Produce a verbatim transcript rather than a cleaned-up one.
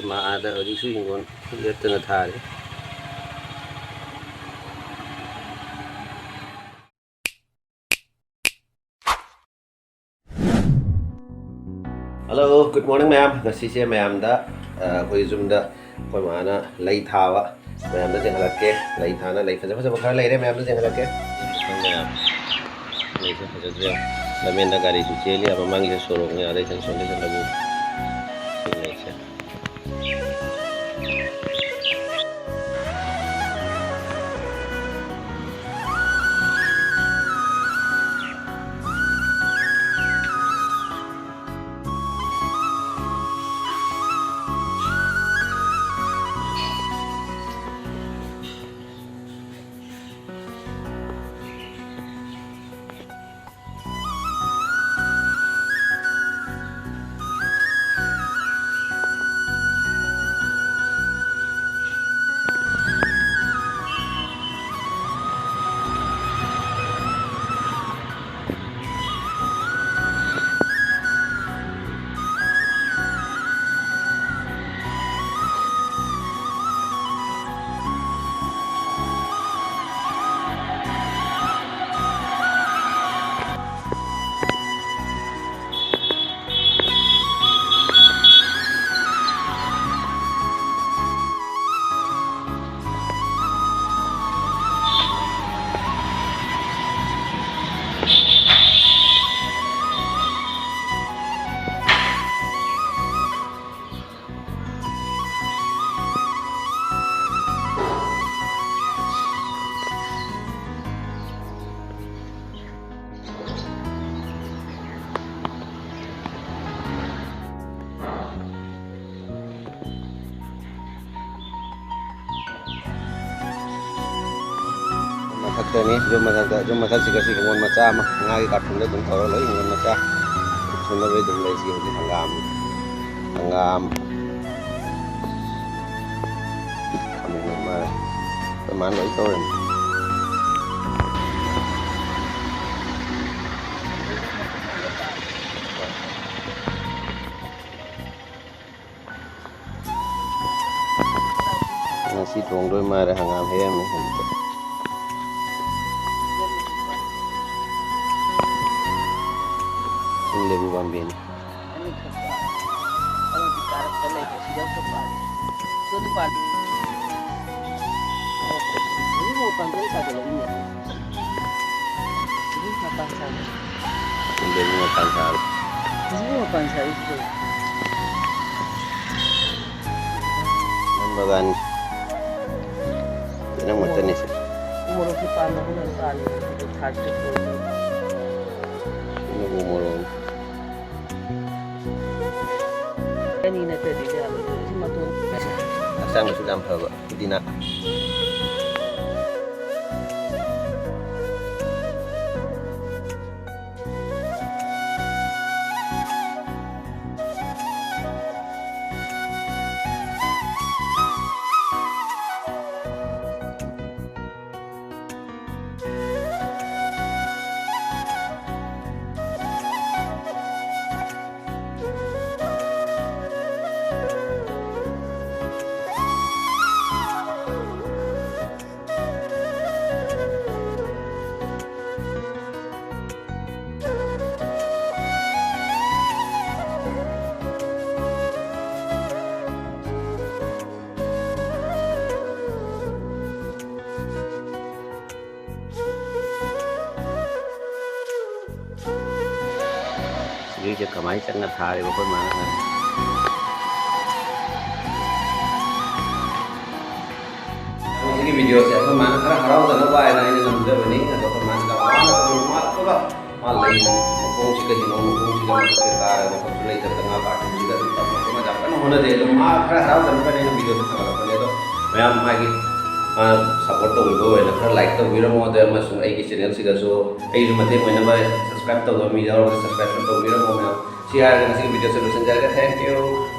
ꯃꯥ ꯑꯥꯗ ꯍꯧꯖꯤꯛꯁꯨ ꯍꯤꯡꯒꯣꯜ ꯂꯦꯞꯇꯅ ꯊꯥꯔꯤ꯫ Hello, good morning ꯃꯌꯥꯝ꯫ ꯉꯁꯤꯁꯦ ꯃꯌꯥꯝꯗ, ꯑ, ꯑꯩꯈꯣꯏ ꯌꯨꯝꯗ ꯑꯩꯈꯣꯏ ꯃꯥꯅ ꯂꯩ ꯊꯥꯕ ꯃꯌꯥꯝꯗ ꯌꯦꯡꯍꯜꯂꯛꯀꯦ꯫ ꯂꯩ ꯊꯥꯅ ꯂꯩ ꯐꯖ ꯐꯖꯕ ꯈꯔ ꯂꯩꯔꯦ, ꯃꯌꯥꯝꯗ ꯌꯦꯡꯍꯜꯂꯛꯀꯦ꯫ ꯃꯌꯥꯝ, ꯂꯩꯁꯦ ꯐꯖꯗ꯭ꯔꯣ? ꯂꯝꯕꯦꯟꯗ ꯒꯥꯔꯤꯁꯨ ꯆꯦꯜꯂꯤ, ꯃꯃꯥꯡꯒꯤꯁꯦ ꯁꯣꯔꯣꯛꯅꯤ, ꯑꯗꯩ ꯁꯣꯝꯗ ꯂꯧꯕꯨꯛ꯫ ꯂꯩꯁꯦ꯫ ꯃꯊꯛꯇꯅꯤ, ꯌꯨꯝ ꯃꯊꯛꯇ, ꯌꯨꯝ ꯃꯊꯛꯁꯤꯒꯁꯨ ꯍꯤꯡꯒꯣꯜ ꯃꯆꯥ ꯑꯃ, ꯉꯥꯒꯤ ꯀꯥꯔꯇꯨꯟꯗ ꯑꯗꯨꯝ ꯇꯧꯔ ꯂꯩ, ꯍꯤꯡꯒꯣꯜ ꯃꯆꯥ꯫ ꯁꯨꯅꯕꯩ ꯑꯗꯨꯝ ꯂꯩ꯫ ꯁꯤ ꯍꯧꯖꯤꯛ ꯍꯪꯒꯥꯝ, ꯍꯪꯒꯥꯝ, ꯈꯥꯃꯦꯟ ꯑꯃ, ꯑꯩꯈꯣꯏ ꯃꯥꯅ ꯂꯣꯏ ꯇꯧꯔꯤꯅꯤ꯫ ꯁꯤ ꯇꯣꯡꯗꯣꯏ ꯃꯥꯜꯂꯦ, ꯍꯪꯒꯥꯝ ꯍꯦꯛꯑꯝꯃꯦ ꯍꯧꯖꯤꯛꯇ꯫ ꯆꯤꯡ ꯂꯦꯕꯨ ꯄꯥꯝꯕꯤꯅꯤ꯫ ꯑꯅꯤ ꯈꯛꯇ꯫ ꯑꯃꯗꯤ ꯀꯥꯔꯛꯇ ꯂꯩꯕ, ꯁꯤꯗ ꯑꯝꯇ ꯄꯥꯜꯂꯤ꯫ ꯁꯤꯗ ꯄꯥꯜꯂꯤ꯫ ꯑꯣ, ꯍꯧꯖꯤꯛ ꯃꯄꯥꯟ ꯀꯟꯅ ꯁꯥꯒꯠꯂꯛꯏꯅꯦ꯫ ꯍꯧꯖꯤꯛ ꯃꯄꯥꯟ ꯁꯥꯔꯦ꯫ ꯁꯤꯗꯒꯤ ꯃꯄꯥꯟ ꯁꯥꯔꯦ꯫ ꯍꯧꯖꯤꯛ ꯃꯄꯥꯟ ꯁꯥꯔꯤꯁꯤꯗꯤ꯫ ꯅꯝꯕꯒꯥꯟ ꯀꯩꯅꯣꯝ ꯉꯥꯛꯇꯅꯤ ꯁꯦ꯫ ꯎꯃꯣꯔꯣꯛꯁꯨ ꯄꯥꯟꯕ ꯍꯧꯅ ꯄꯥꯜꯂꯤ꯫ Thirty four. ꯁꯤꯅ ꯎꯃꯣꯔꯣꯛꯅꯤ꯫ ꯑꯅꯤ ꯅꯠꯇ꯭ꯔꯗꯤ ꯌꯥꯔꯣꯏ꯫ ꯁꯤ ꯃꯇꯣꯟ꯫ ꯍꯛꯆꯥꯡꯗꯁꯨ ꯌꯥꯝ ꯐꯕ ꯄꯨꯗꯤꯅꯥ꯫ ꯁꯤꯒꯤꯁꯦ ꯀꯃꯥꯏꯅ ꯆꯪꯉ ꯊꯥꯔꯤꯕ ꯑꯩꯈꯣꯏ ꯃꯥꯅ ꯍꯥꯏ꯫ ꯉꯁꯤꯒꯤ ꯚꯤꯗꯤꯑꯣꯁꯦ ꯑꯩꯈꯣꯏ ꯃꯥꯅ ꯈꯔ ꯍꯔꯥꯎꯖꯅꯕ ꯍꯥꯏꯅ ꯑꯩꯅ ꯅꯝꯖꯕꯅꯤ꯫ ꯑꯗꯣ ꯑꯩꯈꯣꯏ ꯃꯥꯅ ꯌꯥꯝ ꯋꯥꯅ ꯇꯧꯔꯤ, ꯃꯥ ꯂꯥꯛꯄꯒ ꯃꯥ ꯂꯩ ꯃꯈꯣꯡꯁꯤ ꯀꯩꯒꯤꯅꯣ ꯃꯈꯣꯡꯁꯤꯗ ꯃꯊꯛꯁꯦ ꯀꯥꯔꯒ ꯃꯐꯝꯁꯨ ꯂꯩꯇꯕꯗ ꯉꯥ ꯀꯥꯔꯇꯨꯟꯁꯤꯗ ꯑꯗꯨꯝ ꯇꯞꯅ ꯇꯞꯅ ꯌꯥꯝ ꯀꯟꯅ ꯍꯣꯠꯅꯖꯩ꯫ ꯑꯗꯣ ꯃꯥ ꯈꯔ ꯍꯔꯥꯎꯖꯅꯕ ꯍꯥꯏꯅ ꯑꯩꯅ ꯚꯤꯗꯤꯑꯣꯁꯦ ꯊꯥꯒꯠꯂꯛꯄꯅꯦ꯫ ꯑꯗꯣ ꯃꯌꯥꯝ ꯃꯥꯒꯤ, ꯃꯥꯅ ꯁꯞꯄꯣꯔꯠ ꯇꯧꯕꯤꯕ ꯑꯣꯏꯅ ꯈꯔ ꯂꯥꯏꯛ ꯇꯧꯕꯤꯔꯝꯃꯣ꯫ ꯑꯗꯣ ꯑꯃꯁꯨꯡ ꯑꯩꯒꯤ ꯆꯦꯅꯦꯜꯁꯤꯗꯁꯨ ꯑꯩꯁꯨ ꯃꯇꯦꯡ ꯑꯣꯏꯅꯕ ꯁꯕꯁꯀ꯭ꯔꯥꯏꯕ ꯇꯧꯗꯕ ꯃꯤ ꯌꯥꯎꯔꯒꯗꯤ ꯁꯕꯁꯀ꯭ꯔꯥꯏꯕꯁꯨ ꯇꯧꯕꯤꯔꯝꯃꯣ ꯃꯌꯥꯝ꯫ ꯁꯤ ꯍꯥꯏꯔꯒ ꯉꯁꯤꯒꯤ ꯚꯤꯗꯤꯑꯣꯁꯦ ꯂꯣꯏꯁꯤꯟꯖꯔꯒꯦ꯫ Thank you꯫